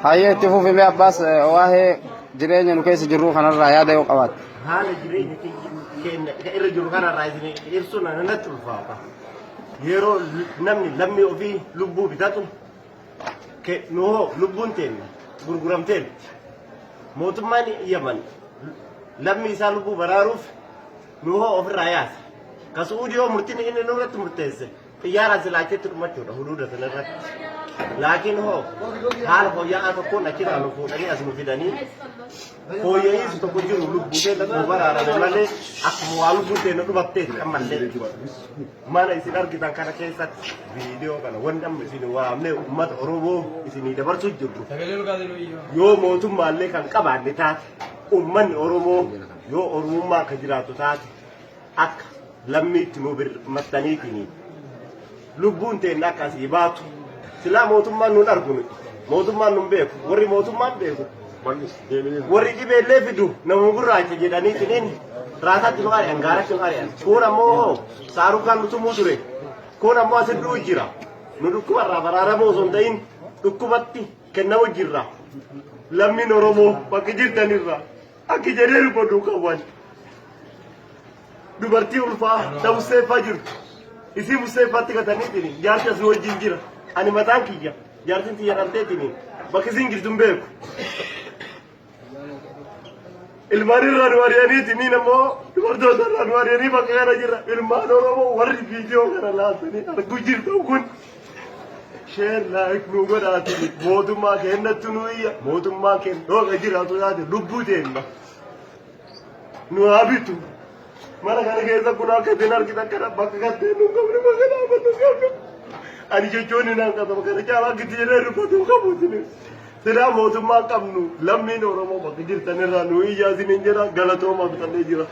Hayyee itti fufi mee Abbaas waa'ee jireenya nu keessa jirruu kanarraa yaada yoo qabaatte. Haala jireenya keenya irra jiru kanarraa isin ibsuun natti ulfaata. Yeroo namni lammii ofii lubbuu bitatu nu hoo lubbuun teenna gurguramteerti. Mootummaan Yaman lammii isaa lubbuu baraaruuf nu hoo ofirraa yaasa. Ka Su'uudii hoo murtiin inni nurratti murteesse xiyyaaraan silaa achitti dhumachuudha huduuda sana irratti. Laakiin hoo haala fooyya'aa tokkoon achirraa nu fuudhanii as nu fidanii fooyya'iinsi tokko jiru lubbuu keenya nu baraarame malee akkuma waa lubbuun keenya dhumatteetti ammallee. Mana isin argitan kana keessatti viidiyoo kana wanni amma isin waamnee uummata Oromoo isinii dabarsuu jirru yoo mootummaallee kan qabaanne taate uummanni Oromoo yoo Oromummaa akka jiraatu taate akka lammiitti nu birmattaniitiin lubbuun teenna akka asii baatu silaa mootummaan nun argu nuti mootummaan nun beeku warri mootummaan beeku warri dhibeellee fidu nama gurraacha jedhaniitiin raasaatti nu ari'an gaaratti nu ari'an kun ammoo saarukaan nu tumuu ture kun ammoo asin du'u jira nu dhukkubarraa baraaramoo osoo hin ta'in dhukkubatti kennamu jirra lammiin Oromoo bakki jirtanirra akki jedhee dubbadhu qaban dubartii ulfaa ta busseeffaa jirtu isii busseeffaatti gataniitiin jaarsi asii wajjin jira ani mataan kiyya jaartiin tiyya dhalteetiin bakki isiin jirtu hin beeku. Ilmaan irraa nu ari'aniiti niin ammoo dubartoota irraa nu ari'anii bakka kana jira ilmaan Oromoo warri viidiyoo kana laaltanii arguu jirtan kun share like nu godhaatini mootummaa keenyatti nu iyya mootummaa keenya dhooqa jiraatu taate lubbuu teenna. Nu haa bitu. Mana kana keessa kun akka isin argitan kana bakka kan ta'e nu qabne bakka dhaabbatu qabnu. Ani jechoonni naan qaba kana caalaa akka itti jedhee dubbatu qabu isin. Silaa mootummaa qabnu lammiin Oromoo bakka jirtan irraa nu iyyaa isiniin jedha galatoomaa bitannee jira.